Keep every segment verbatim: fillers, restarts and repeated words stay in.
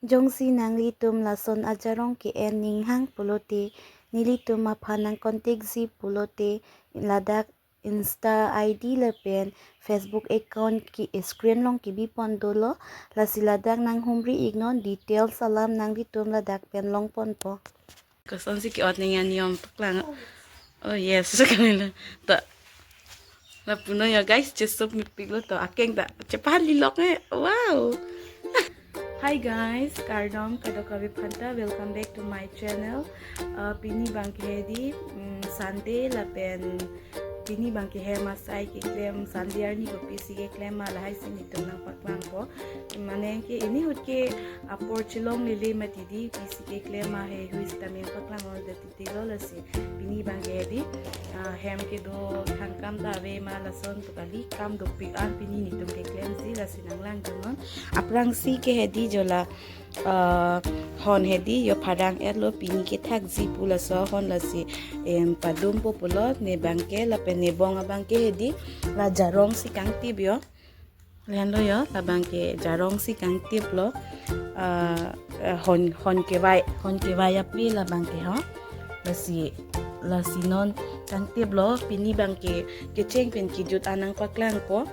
Jongsi nanglitum lason ajarong ke-en ninghang pulote, nelitum aphan nang contact ji pulote, ladak Insta I D lapen Facebook account ke screen along kebi pon dolo, lasi ladak nanghumri iknon, details alam nanglitum ladak pen long ponpo. Kosonsi ke-ot ning aniom paklang. Oh yes, sekarang ta. Lapunon ya guys, chesup mepiklo to, akeng ta chepahali lok eh. Wow. Hi guys, kardom kadokave aphanta, welcome back to my channel. Uh, pini abangke hedi, mm, Sunday lapen pini abangke hem asai keklem, Sunday arni kopisi keklem ma lahai si nelitum nangpaklangpo. Mane ke ini ahut ke apor chelonglele mati di, pisi keklem ma heihui sitame paklang ol dati dilo, lasi pini abangke hedi, ah, hem kedo thangkam ta ave ma, lason to kali, kam dopik an pini nelitum keklemji, lasi nanglangdunnon. Aphrangsi ke hedi jo la, ah, hon hedi jo pharang-etlo, pini kethakji pu laso ahon, lasi, em, padumpo pulo, ne abangke lapen ne bong abangke hedi la jarong si kangtip jo. Lahenlo jo, labangke jarong si kangtiplo. Ah, eh, hon, hon kevai, hon kevai ape labangke ho. Lasi, lasi non kangtiplo, pini abangke kecheng pen kejut an nangpaklangpo.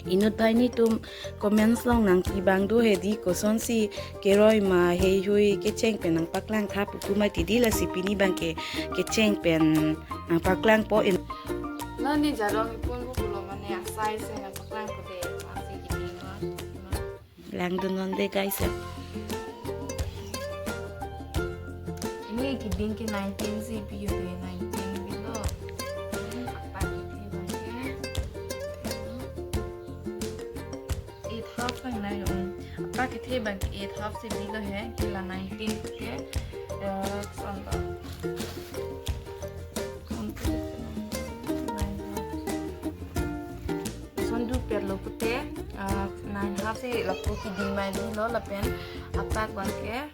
Inut banghini atum comments along nangpi abang do hedi, kosonsi keroi ma heihui kecheng pen nangpaklang tha pu pu mati di, lasi pini abangke kecheng pen nangpaklangpo. In- La ne jarong ipon bu pulo mane asai se nangpaklangpo de, masi gini ma. Langdunnon de guys ya. Ini keding ke nineteen si pi yo de, nineteen bilo. Apa ini bangke? Eight half bang na yo. Apa kethe bang eight half si bilo he, ke la nineteen ke, eh, son lo. Son dupetlo pute, ah, nine half si lapu keding mai dilo lapen atak abangke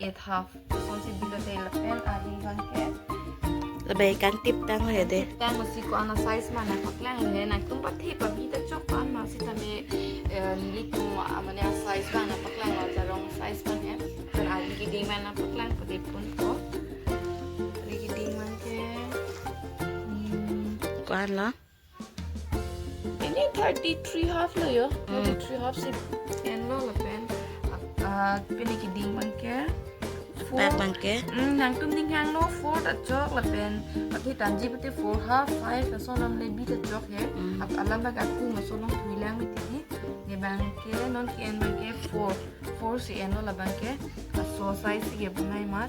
eight half. Sonsi bilo te lapen ari abangke. Labai kangtip tanglo hedi. Tanglo si ko-an asize ma nangpaklanglo he, nangtum pathe pabi ta chok ko-an ma sitame, eh, nelitum, ah, mane asize abang nangpaklanglo, jarong size abang he. Pen ari keding ma nangpaklangpo de pun ko. Ari keding abangke. Hmm. Ko-anlo? Ini thirty-three half lo yo. Hmm. Thirty-three half si en lo lapen. Ah, pini keding abangke. Four. Bak abangke. Hmm, nangtum ninghanglo four ta chok lapen. Pati tanji pati four half, five, lason lam le bi ta chok he. Hmm. Ap alam bak aku lason lam thui lang mati di. Ne abangke non ke-en abangke four. Four si enlo labangke. Laso size si ke bangai mat.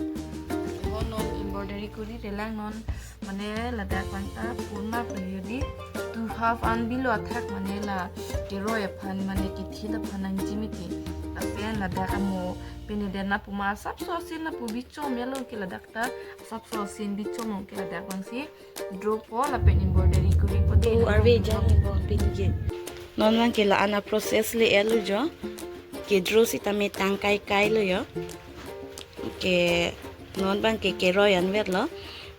Ho non embroidery kuri relang non. Mane ladak abang ta purna puri di, two half an bilo athak mane la keroi aphan mane kethe aphan nangji mati. Lapen ladak amo pini den lapu ma asapso asin lapu bichom ya lo ke ladak ta, asapso asin bichom lo ke ladak abangsi draw po lapen embroidery kuri po de. Oh, arve jani po pini ke. Non abangke la-an a process le-etlo jo. Ke draw sitame tang kai kai lo jo. Ke non abangke keroi anvet lo.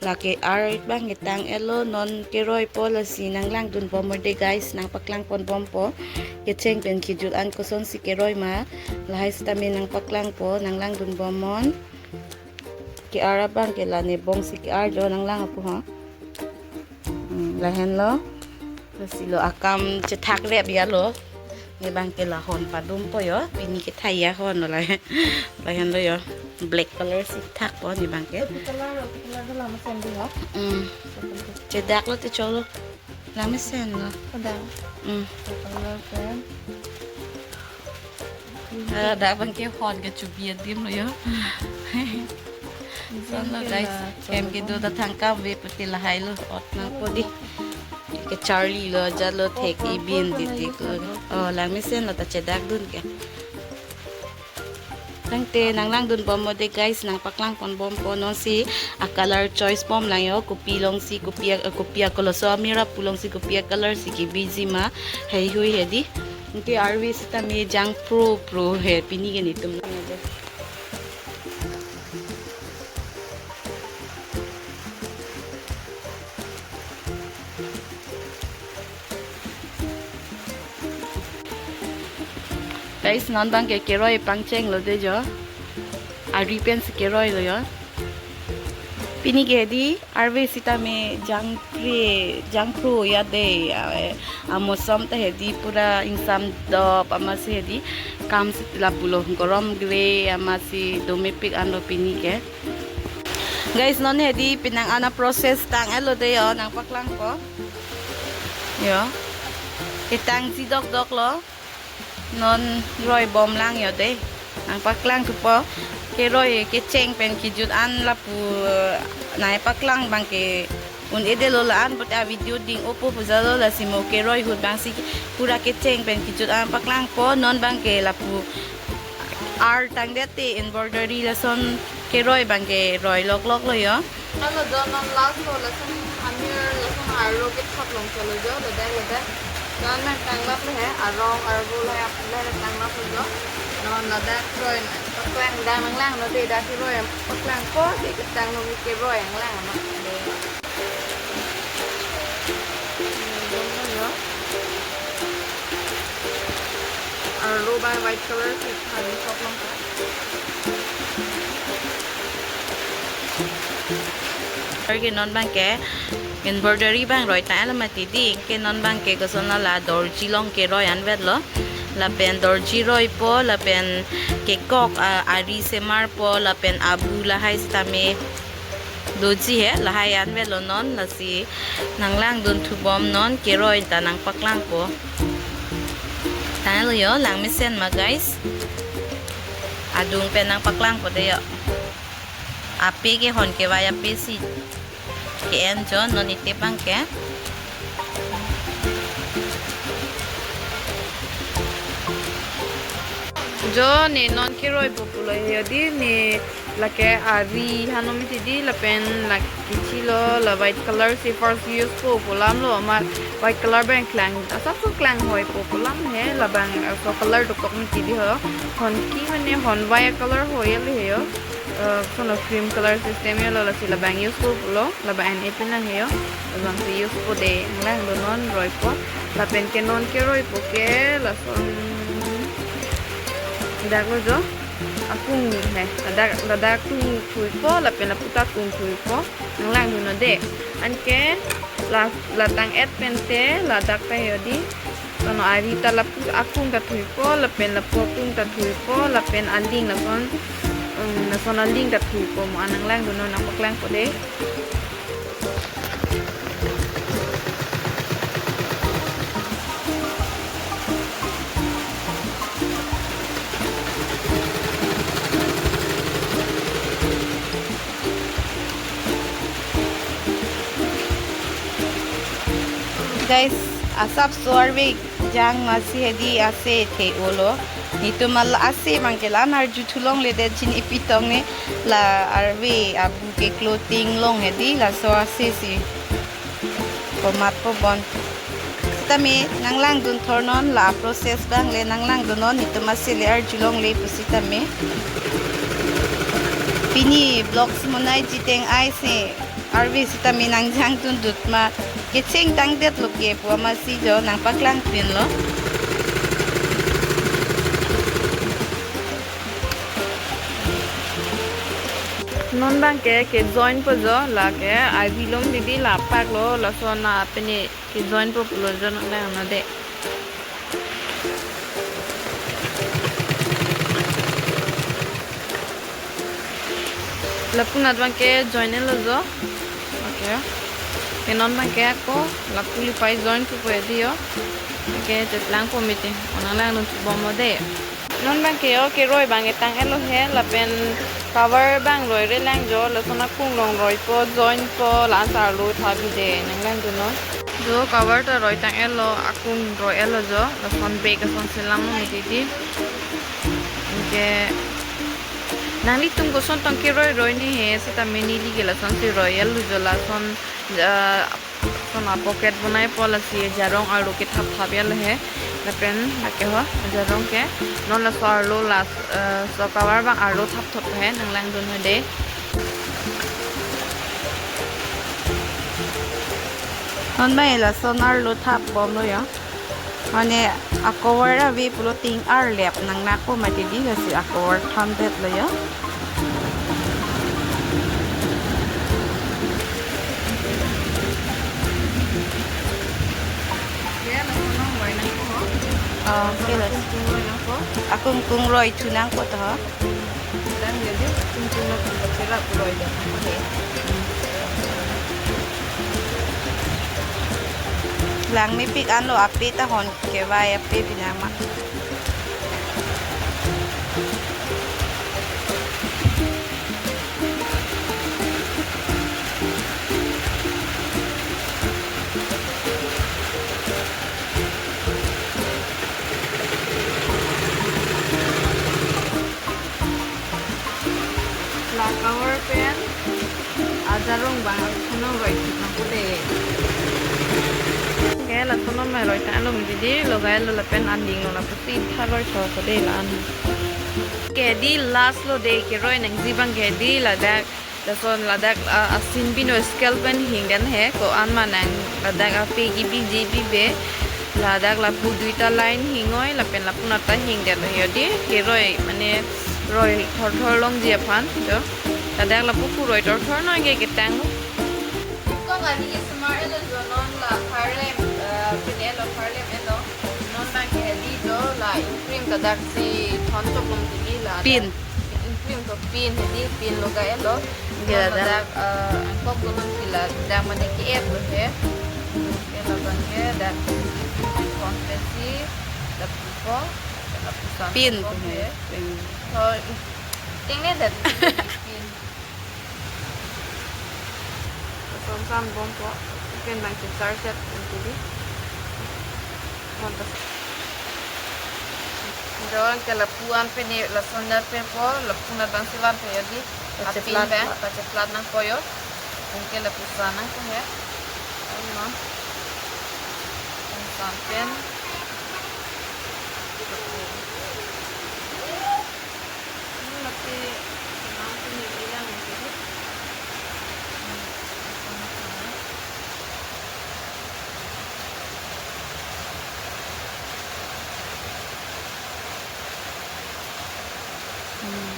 Lake ar abangke tang-etlo, non keroi po, lasi nanglangdun bom de guys, nangpaklang pon bompo. Kecheng pen kejut an kosonsi keroi ma, lahai sitame nangpaklangpo, nanglangdun bomnon. Ke-ar abangke la ne bong si ke-ar jo nanglang apu ho. Hmm, lahenlo. Lasi lo akam chethak rep ya lo. Ne abangke la hon padumpo jo. Pini kethai ahon lo la. Lahenlo jo. Black color si thakpo ne abangke. Color, color do lama sendi ho. Hmm. Chedak lo te cholo. Langmesenlo. Ada. Hmm. Color pen. Ah, dak abangke hon kechobi adim lo jo. Sonlo guys, hem kedo ta thangkam ave pute lahai lo, ot nangpo di. Kecharlilo, jalo thek ibin titik lo. Oh, langmesenlo ta chedakdun ke. Tangte nanglangdun bom de guys, nangpaklang pon bompo, nonsi a color choice bomlang jo, kopi alongsi, kopi a, kopi a koloso amira pu alongsi kopi a color si kebiji ma, heihui hedi. Anke arve sitame jang pro pro he pini ke netum. Guys, non bang ke keroi pangcheng lo de jo. Ari pen si keroi lo jo. Pini ke di arve sitame jangpre, jangpro ya de. A, a mosam ta hedi pura ingsam dop amatsi hedi kam si lapulo gorom gre amatsi domepik anlo pini ke. Guys, non hedi penang ana process tang-et lo de jo, nangpaklangpo. Jo. Ketang si dokdok lo. Non roi bomlang jo de. Nangpaklang thupo. Keroi kecheng pen kejut an lapu nangpaklang bang ke un-edetlo la-an pute a video ding-opo pu jalo lasi mo keroi ahut bang si pura kecheng pen kejut an paklangpo non bang ke lapu ar tangdet te embroidery lason keroi bang ke roi loklok lo jo. Halo jo non last lo lason amir lason arlo kethap long chalo jo ladak ladak. Jan nangtanglap le he arong arvo le le tanglap lo jo. Non ladak roi paklang dang nanglang no de dak roi paklangpo de ketang no keroi nanglang no. Arlo bang white color si thani sok long ka. Arke non bang ke embroidery bang roi ta alam mati di ke non bang ke koson la dorji along keroi anvet lo. Lapen dorji roipo lapen kekok a, ari semarpo lapen abu lahai sitame doji he lahai anvet lo non lasi nanglangdun thubom non keroi ta nangpaklangpo. Tanglo jo langmesen ma guys. Adung pen nangpaklangpo de jo. Ape ke hon kevai ape si ke-en jo non ite bang ke. Jo ne non keroipo pulo he jo di ne lake ari hano miti di lapen lake chilo la white color si first use po pulam lo ama white color bang klang asap so klang hoipo pulam he labang so color dokok miti di ho hon ki mane hon vai color hoi le he jo. Eh, sono cream color system jo lo lasi labang use po pulo. Labang an ipin lang he jo. Labang si use po de nanglang do non roipo. Lapen ke non keroipo ke lason dak lo jo. Akung he. Ladak ladak akung thuipo lapen laputa akung thuipo. Nanglang do non de. Anke la latang-et pen te ladak ta he jo di. Sono ari ta lapu akung ta thuipo lapen lapu akung ta thuipo lapen aling lason um, lason aling ta thuipo mo anang lang do non nangpaklangpo de. Guys, asap so arve jang masi hedi ase the-olo. Nitum ala ase bang ke la-an arju thulongle det chin ipi tong ne la arve abu ke clothing long hedi laso ase si. Komat po bon. Sitame nanglangdun thor non la process bang le nanglangdun non nitum ase le arjulongle pusitame. Pini vlogs monai jiteng ai se arve sitame nangjangdun dut ma kecheng tangdet lo ke pu amatsi jo nangpaklang pin lo. Non bang ke ke join po jo lake avi lom didi lapak lo lason na pene ke join po pulo jo nang nang na de. Lapu nat bang ke join lo jo. Okay. Ke non bang ke ako lapu lipai join po po di jo. Okay, chetlang po meeting. Onang lang nung bom lo de. Non bang ke jo keroi bang etang elo he lapen cover bang roi relang jo lason akung long roi po join po la ansar lo thabi de nang lang do non. Jo cover ta roi tang elo akung roi elo jo lason bag ason selam lo miti di. Anke nanglitum koson tong keroi roi ne he sitame neli ke lason si roi elo jo lason ah, Son a pocket bonai po lasi jarong arlo ke thap thap ya lo he. Lapen lake ho jarong ke non laso arlo la eh, so cover bang arlo thap thap he nang lang dun he de. Non bang lason arlo thap bom lo ya. Mane a-cover ave pulo ting arlep nang nangpo mati di, lasi a-cover thandetlo yo. Oh, okay, lasi. Akung kung roi thu nangpo to. Lang mepik anlo ape ta hon kevai ape pinama. La cover pen ajarong bang asono roi thik nangpo de. Ke lasono mai roi ta along didi logai lo lapen anding lo lapusi tha roi tho ko de la an. Ke di last lo de keroi nangji abang ke di ladak. Lason ladak, ah, asin bino scalp pen hingden he ko-an manang ladak ape gibi ji bibe. Ladak lapu duita line hingoi lapen lapu nata hingden he di keroi mane roi thorthor longji aphan jo. Ladak lapu kuroi thorthor nangke ketang. Kok ani ismar elo jo non la pharlem, eh, pine elo pharlem elo. Non nangke di jo la cream kadak si thon chok longji la. Pin. Cream to pin hedi pin logai elo. Iya, non dak. Ladak, eh, angkok dulun pila dak mane ke-et lo he. Ke labang ke dak konfesi dak pupo, dak pusan pin pupo he. Pin. So, ting ne dak pin. Lason san bompo, pen nangkechar set nangkedi. Montas. Ron ke lapu an pene lason jar pepo, lapu nat bang si van pe yo di. Pacheplat apin bang, pa. Pacheplat nangpo yo. Pen ke lapu san nangpo he. Ayo. Lapu san pen. Hmm.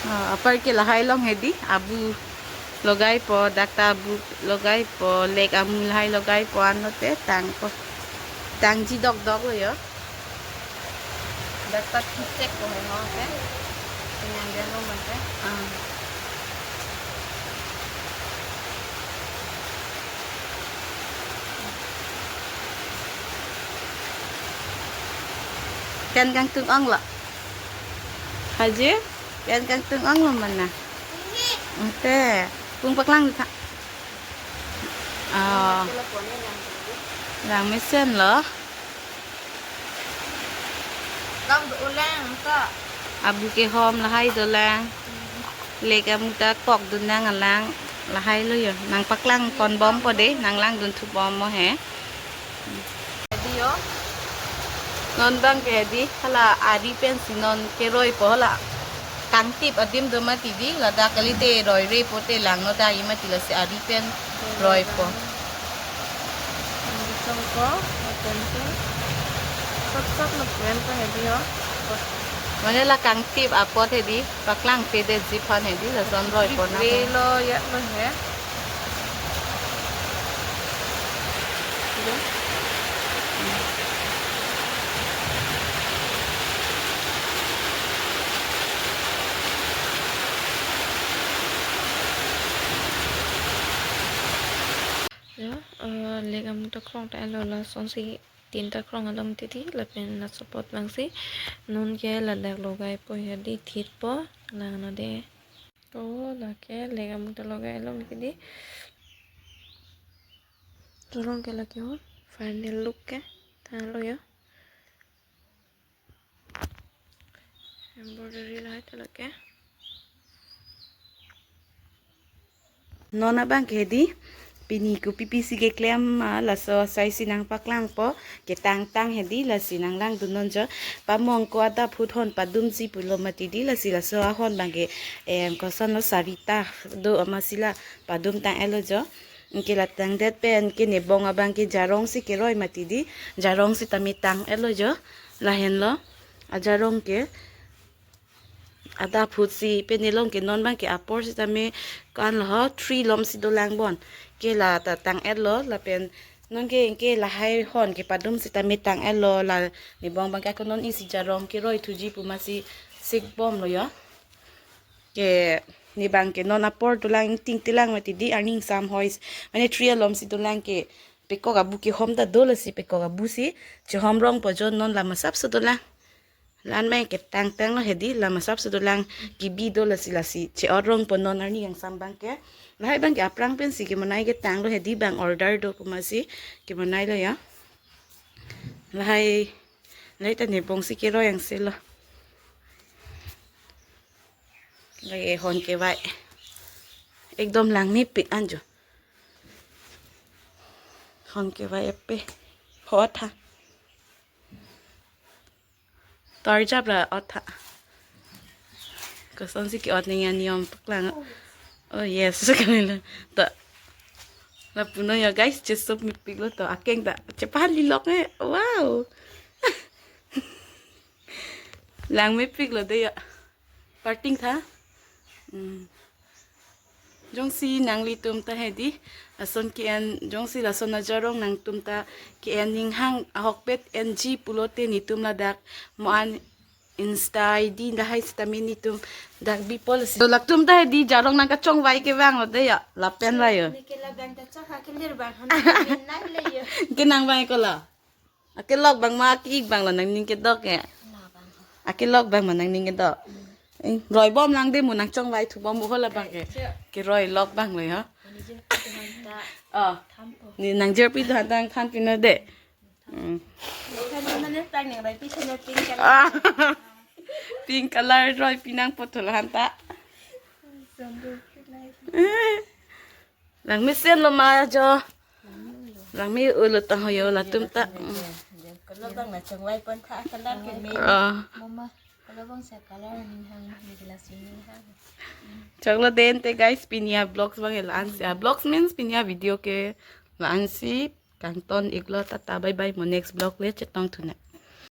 Oh, apar ke lahai long hedi, abu logaipo, dak ta abu logaipo, lek amu lahai logaipo, anlote tangpo. Tangji dokdok lo yo. Dak ta kechek ko hai ho ke. Kenyang dia lo mate. Ah. Pen kangtung ong lo. Haji, pen kangtung ong lo mana? Ante, pung paklang tha. Oh. Lang mesen lo. Lang do ulang ta. Abu kehom lahai dolang. Lek amu ta kok dun nang alang lahai lo yo. Nangpaklang pon bompo de, nanglang dunthu bompo he. Hedi yo. Non bang ke hedi, hala ari pensi non keroipo hala. Kangtip adim do mati di, ladak kalite roirepo te langno dai mati, lasi ari pen roipo. Sap sap lo pen pa hedi yo. Mane la kangtip apot hedi, paklang pe detji aphan hedi, lason roipo na. Lo ya lo he. Ya, eh, lek amu ta krong ta elo, lasonsi tin ta krong along titi, lapen la support bangsi. Non ke ladak logaipo ya di thitpo, langno de. Oh, lake lek amu ta logai along ke di. Dorong ke lake ho, final look ke. Tanglo yo. Embroidery lahai ta lake. Non abang ke di. Pini kopi pisi keklem ma laso asai si nangpaklangpo, ketang tang hedi, lasi nanglang dun non jo. Pamong ko adap hut hon padumji pulo mati di, lasi laso ahon bang ke, em, koson lo sarita do amatsi la padum tang elo jo. Anke la tangdet pen ke nebong abang ke jarong si keroi mati di, jarong sitame tang-etlo jo, lahenlo, ajarong ke adap ahut si pen nelong ke non abang ke apor sitame ko-an lo ho, three lom si dolang bon, ke la ta tang-etlo, lapen non ke, ke lahai hon kepadum sitame tang-etlo, la nebong abang ke ako non isi jarong keroi thuji pu masi sikbomlo jo. Ke ne abang ke non apor dolang, ingting tilang mati di, arni ingsam hoi, mane three alom si dolang ke, pekok abu kehom ta do lasi, pekok abu si chehom rongpo jo, non la masap so dolang. La-an abang ke tang tanglo hedi, la masap so dolang, kebi do lasi, lasi che-ot rongpo non arni ingsam abang ke. Lahai abang ke aphrang pensi kemanai ke tanglo hedi, bang order do pu masi kemanailo jo. Lahai, lahai ta nebong si keroi angse lo. Lake hon kevai. Ekdom langmepik an jo. Hon kevai epe. Ho-ot tha. Tor jap ra ot tha. Kosonsi ke-ot nangji aniyom paklang. Oh yes, kami lo. To. Lapunon jo guys, chesopmepiklo to. Akeng ta chepahali lok ne. Wow. Langmepiklo de jo. Parting tha. Hmm. Jongsi nanglitum ta hedi, ason ke-en, jongsi lason ajarong nangtum ta ke-en ninghang ahokpet enji pulote netum ladak mo-an Insta I D lahai sitame netum dak bipo lasi. To latum ta hedi jarong nangkachongvai kevanglo de jo, lapen ra jo. Neke labang ta chokha kelir bang han, min nai le jo. Ke nang abang ko la. Akelok abang ma, ake-ik abang lo nangning kedok ke. Labang. Akelok abang ma nangning kedok. Eh, roi bom lang de, mo nangchongvai thu bom ho labang ke. Keroi lok abang lo jo. Manager pi dohan ta. Oh. Thanpo. Ne nangjerpi dohan ta thanpinang de. Hmm. Dohan ta mane tang ne roi pi channel pink color. Ah. Pink color roi pi nangpo thu lahan ta. Sondu pi lai. Eh. Langmesen lo ma jo. Langme-o lo tang ho jo latum ta. Kalo abang nangchongvai pon tha, kalo keme. Ah. Mama, kalo abang sa color ninghang, ne glass ninghang. Choklo dente guys, pini avlogs abang la-an si. Avlogs means pini avideo ke la-an si. Kangton-iklo, tata bye bye, mo next vlog le chetong thunang.